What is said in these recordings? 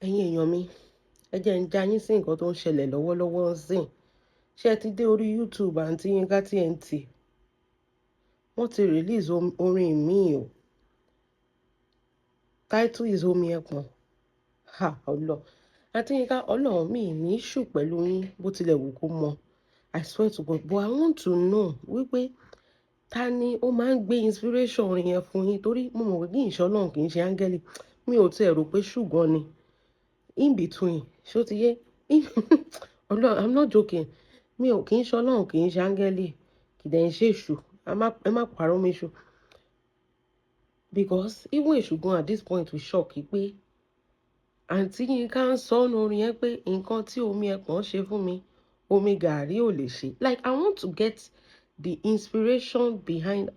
Ẹ̀yin èèyàn mi, ẹ jẹ́ ń já yín sí nǹkan tó ń ṣẹlẹ̀ lọ́wọ́lọ́wọ́ ńsìn. Ṣé ẹ ti dé orí YouTube Àǹtí Yinka TNT? Wọ́n ti release orin míì o. Title is Omi Ẹpọ̀n. Ha! Ọlọ́. Àǹtí Yinka, Ọlọ́run mi ní issue pẹ̀lú yín bó tilẹ̀ wù kó mọ̀. I swear to God, but I want to know wípé ta ni ó máa ń gbé inspiration orin yẹn fún yín, torí mo mọ̀ pé kì í ṣe Ọlọ́run, kì í ṣe áńgẹ́lì. Mi ò tiẹ̀ rò pé ṣùgbọ́n ni in between. Ṣó ti yé? Ọlọ́run, I'm not joking. Mi ò kì í ṣe Ọlọ́run, kì í ṣe áńgẹ́lì, kì í dẹ̀ ń ṣe èṣù. Ẹ má parọ́ mi èṣù. Because even èṣù gan at this point we shock pé Àǹtí Yinka ń sọ ọ́nà orin yẹn pé nǹkan tí omi ẹpọ̀n ṣe fún mi, omi gàárì ò lè ṣe. Like, I want to get the inspiration behind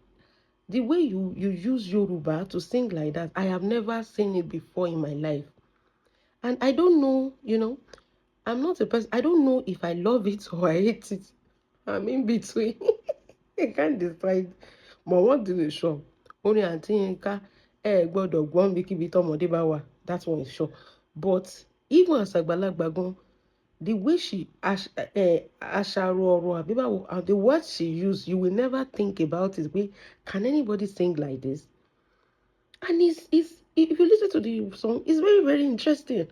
the way you use Yoruba to sing like that. I have never seen it before in my life. And I don't know, I'm not a person, I don't know if I love it or I hate it. I'm in between. I can't decide. But one thing is sure. Orin Àǹtí Yinka, ẹ gbọ́dọ̀ gbọ́ níbikíbi tọ́mọdé bá wà. That one is sure. But even as àgbàlagbà gan, the way she àṣàrò ọ̀rọ̀ àbí báwo, and the words she use, you will never think about it pé can anybody sing like this? And it's if you listen to the song, it's very, very interesting.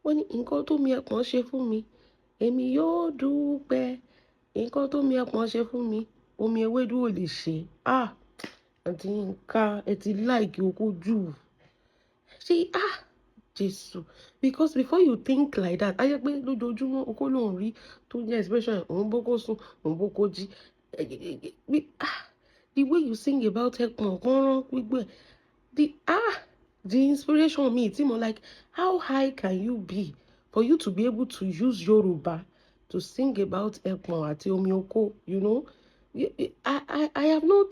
Wọ́n ní nǹkan tó mi ẹpọ̀n ṣe fún mi, èmi yóò dúpẹ́. Nǹkan tó mi ẹpọ̀n ṣe fún mi, omi ewédú ò lè ṣe. Ah! Àǹtí Yinka, ẹ ti like oko jù. Ṣé, ah! Jésù. Because before you think like that, á jẹ́ pé lójoojúmọ́ okó ló ń rí tó jẹ́ expression, òun bókó sùn, òun bókó jí. Ah! The way you sing about ẹpọ̀n kọ́rán gbígbẹ́, the inspiration me tí mo like, how high can you be for you to be able to use Yoruba to sing about ẹpọ̀n àti omi oko? I have not,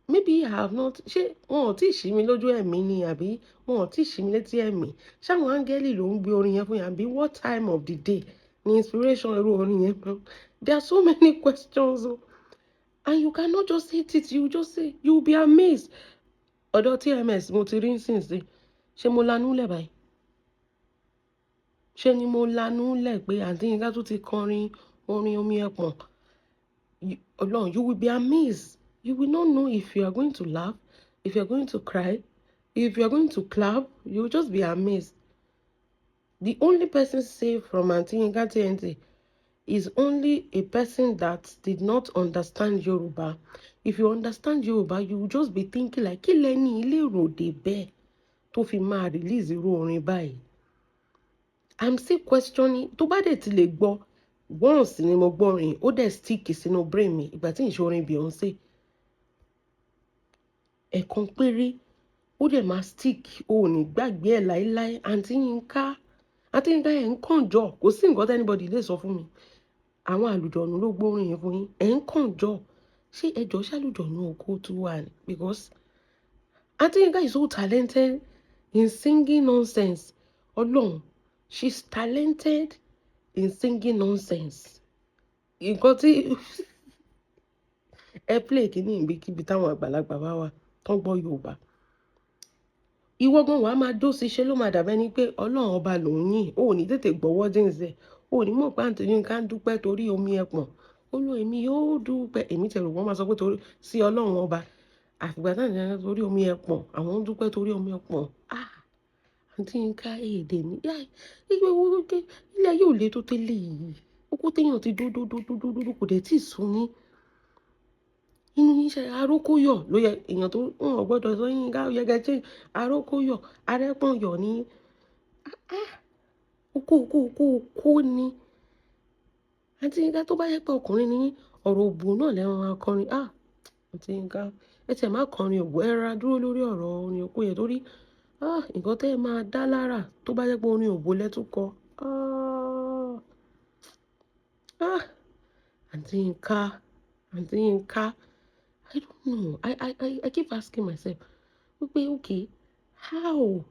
maybe I have not, ṣé wọn ò tí ì ṣí mi lójú ẹ̀mí ni, àbí wọn ò tí ì ṣí mi létí ẹ̀mí? Ṣáwọn áńgẹ́lì ló ń gbé orin yẹn fún yín, àbí what time of the day ni inspiration irú orin yẹn? There are so many questions o, and you cannot just hate it. You just say, you will be amazed. Ọ̀dọ̀ TMS mo ti rí nísinsìnyí. Ṣé mo lanú lẹ̀ báyìí? Ṣé ni mo lanú lẹ̀ pé Àǹtí Yinka tún ti kọrin orin omi ẹpọ̀n? Ọlọ́run, you will be amazed. You will not know if you are going to laugh, if you are going to cry, if you are going to clap. You will just be amazed. The only person safe from Aunty Yinka TNT is only a person that did not understand Yoruba. If you understand Yoruba, you will just be thinking like, kí lẹ́ni ilé ròde bẹ́ẹ̀ tó fi máa release irú orin báyìí? I'm still questioning. Tó bá dẹ̀ ti lè gbọ́, once ni mo gbọ́ orin, ó dẹ̀ stick sínú brain mi. Ìgbà tí ìṣe orin Beyonce, ẹ̀kan péré, ó dẹ̀ máa stick, o ò ní gbàgbé ẹ̀ láéláé. Àǹtí Yinka, Àǹtí Yinka, ẹ̀ ń kànjọ. Kò sí nǹkan tí anybody lè sọ fún mi. Àwọn àlùjọ̀nù ló gbórin yẹn fún yín. Ẹ̀ ń kànjọ. Ṣé ẹjọ́ ṣàlùjọ̀nù oko tó wà ní? Because Àǹtí Yinka is so talented in singing nonsense. Ọlọ́run, she's talented in singing nonsense. Nǹkan tí ẹ play kìíní ibikíbi táwọn àgbàlagbà bá wà tán gbọ́ Yorùbá, ìwọ gan wàá máa jó sí. Ṣe ló máa dàbẹ́ ni pé Ọlọ́run ọba lòún yìn. Ó ní tètè gbọ́wọ́ dínsẹ̀, ó ní mọ̀ pé Àǹtí Yinka ń dúpẹ́ torí omi ẹpọ̀n. Ó ló èmi yóò dúpẹ́. Èmi tẹ̀rù wọ́n máa sọ pé torí sí Ọlọ́run ọba, àfìgbà táwọn ènìyàn torí omi ẹpọ̀n, àwọn ń dúpẹ́ torí omi ẹpọ̀n. Ah, Àǹtí Yinka, èdè ní ilé ayé ò le tó tẹ́lẹ̀ yìí. Okó téèyàn ti dó dó dó dó dó dó, kò dẹ̀ tí ì sún yín. Inú yín ṣe arókóyọ̀ ló yẹ èèyàn tó wọn ò gbọ́dọ̀ sọ Yinka ó yẹ kẹ́ change arókóyọ̀ arẹ́pọ̀nyọ̀ ní. Ah, okó okó okó okó ni. Àǹtí Yinka, tó bá yẹ pé ọkùnrin ni yín, ọ̀rọ̀ òbò náà lẹ́wọ̀n máa kọrin. Ah, Àǹtí Yinka, ẹ tiẹ̀ má kọrin òbò, ẹ ra dúró lórí ọ̀rọ̀ orin okó yẹn torí ah, nǹkan tẹ́ ẹ máa dá lára tó bá jẹ́ pé orin òbò lẹ tún kọ. Ah, ah, Àǹtí Yinka, Àǹtí Yinka, I don't know. I keep asking myself wípé, okay, how?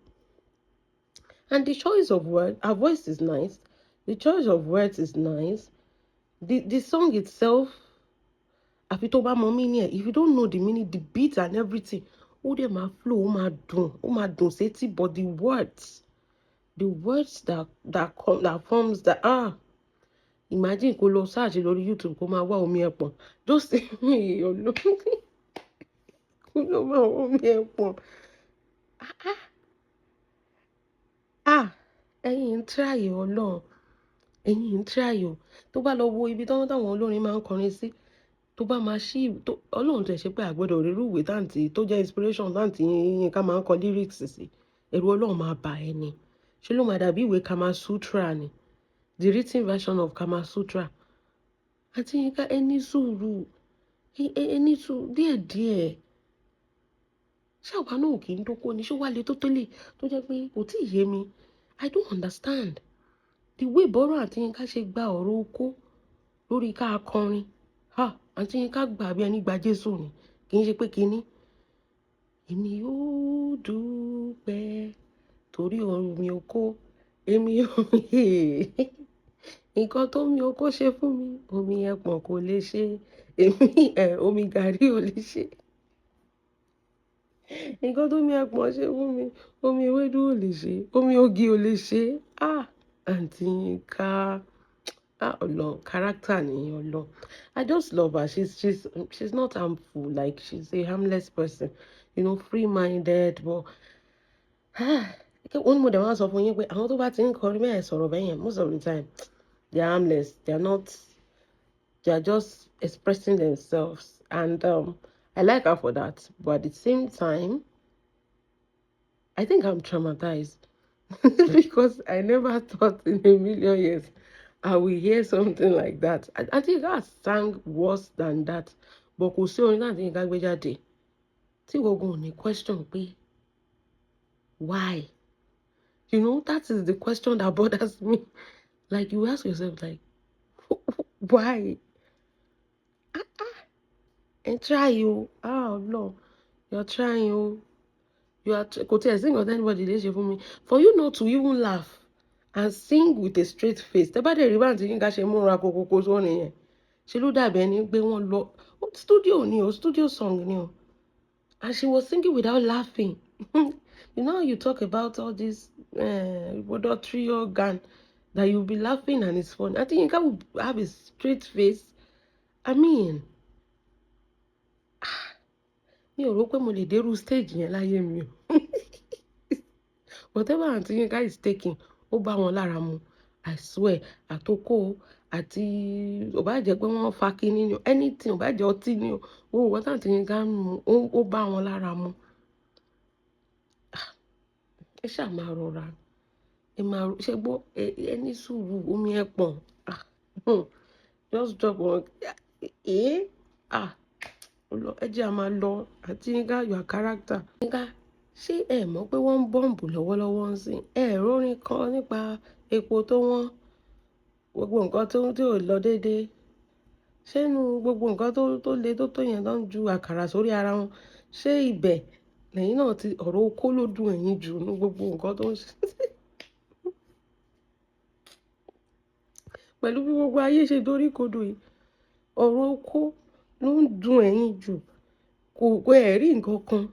And the choice of words, her voice is nice. The choice of words is nice. The song itself, àfi tó bá mọ meaning ẹ̀. If you don't know the meaning, the beat and everything, ó dẹ̀ máa flow, ó máa dùn, ó máa dùn sétí, but the words The words that come, that forms that, ah, imagine kó lọ search lórí YouTube, kó máa wá omi ẹ̀pọ̀n, just kó lọ máa wá omi ẹ̀pọ̀n. Ah ah ah, ẹ̀yin ń try Ọlọ́run, ẹ̀yin ń try o. Tó bá lọ wo ibi táwọn olórin máa ń kọrin sí, tó bá máa ṣí Ọlọ́run tẹ̀ ṣe pé àgbẹ̀dọ̀ rírú ìwé táǹtì tó jẹ́ inspiration táǹtì Yínká máa ń kọ lyrics sí, ẹ̀rù Ọlọ́run máa bà ẹ́ ni. Ṣé ló máa dàbí ìwé Kama Sutra ni, the written version of Kama Sutra. Àǹtí Yínká, ẹ ní sùúrù, ẹ ní sùúrù díẹ̀díẹ̀. Ṣé àwa náà ò kí ń dóko ni? Ṣé wàá le tó tẹ́lẹ̀ tó jẹ́ pé kò tí ì yé mi? I don't understand the way bọ́rọ̀ àǹtí Yínká ṣe gba ọ̀rọ̀ okó lórí ká kọrin. Ha, àǹtí Yínká gbà bí ẹni gba Jésù ni, kì í ṣe pé kínní. Èmi yóò dúpẹ́ torí omi oko, èmi yóò nǹkan tó mi oko ṣe fún mi, omi ẹpọ̀n kò lè ṣe, èmi ẹ̀ omi gàrí ò lè ṣe. Nǹkan tó mi ẹpọ̀n ṣe fún mi, omi ewédú ò lè ṣe, omi ògì ò lè ṣe. Ah, àǹtí Yínká, ah, Ọlọ́run, character ni Ọlọ́run. I just love her. She's not harmful. Like, she's a harmless person, free-minded. But ah, wọ́n ní mo dẹ̀ máa sọ fún yín pé àwọn tó bá ti ń kọrin bẹ́ẹ̀, sọ̀rọ̀ bẹ́ẹ̀ yẹn, most of the time they are harmless. They are not. They are just expressing themselves, and I like her for that. But at the same time, I think I'm traumatized because I never thought in a million years I will hear something like that. I think I sang worse than that. But kò sí orin náà tí Yínká gbé jáde tí gbogbo ò ní question pé why? That is the question that bothers me. Like, you ask yourself, like, why? Ah, ah. And try you. Ah, no. You're trying you. You are, kò tiẹ̀ sí nǹkan anybody lè ṣe fún mi. For you not to even laugh and sing with a straight face. Tẹ́ bá dẹ̀ rí bá àǹtí Yínká ṣe múra kokoko sórin yẹn, ṣe ló dàbí ẹni pé wọ́n lọ studio ni o, studio song ni o. And she was singing without laughing. You know, you talk about all this reproductory organ that you'll be laughing and it's fun. I think Yinka will have a straight face. I mean, mi ò rò pé mo lè dérú stage yẹn láyé mi o. Whatever Aunty Yinka is taking, ó bá wọn lára mu. I swear, àtòkò àti ò bá jẹ́ pé wọ́n fa kíní ni o, anything, ò bá jẹ́ ọtí ni o, gbogbo nǹkan tí Aunty Yinka ń mu, ó bá wọn lára mu. Ẹ ṣáà máa rọra. Ẹ máa ṣe gbọ́, ẹ ní sùúrù, omi ẹ pọ̀n. Ah, just drop one. Eh? Ah, ẹ jẹ́ a máa lọ. Aunty Yinka, your character. Yinka, ṣé ẹ mọ̀ pé wọ́n ń bọ́ǹbù lọ́wọ́lọ́wọ́ ń sìn? Ẹ rórin kan nípa epo tó wọ́n, gbogbo nǹkan tó tí ò lọ déédéé. Ṣé inú gbogbo nǹkan tó le tó yẹn tó ń ju àkàrà sórí ara wọn? Ṣé ibẹ̀ lẹ́yìn náà tí ọ̀rọ̀ okó ló dùn ẹ̀yin jù nínú gbogbo nǹkan tó ń ṣe? Pẹ̀lú bí gbogbo ayé ṣe dorí kodò yìí, ọ̀rọ̀ okó ló ń dùn ẹ̀yin jù. Kò ẹ rí nǹkan kan.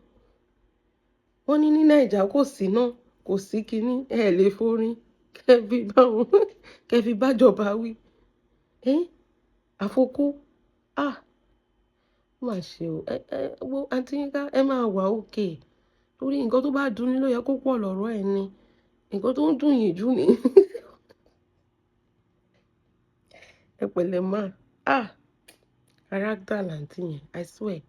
Wọ́n ní ní Naija kò sí iná, kò sí kíní, ẹ lè forin, kẹ́ fi bá wọn, kẹ́ fi bá ìjọba wí. Ẹ́, àfokó. Ah, ó mà ṣe o. Ẹ, ẹ, wo Aunty Yinka, ẹ máa wà okay. Torí nǹkan tó bá dùn ni ló yẹ kó pọ̀ lọ́rọ̀ ẹ ni. Nǹkan tó ń dùn yín jù ni. Ẹ pẹ̀lẹ́ má. Ah, character l'Aunty yẹn, I swear.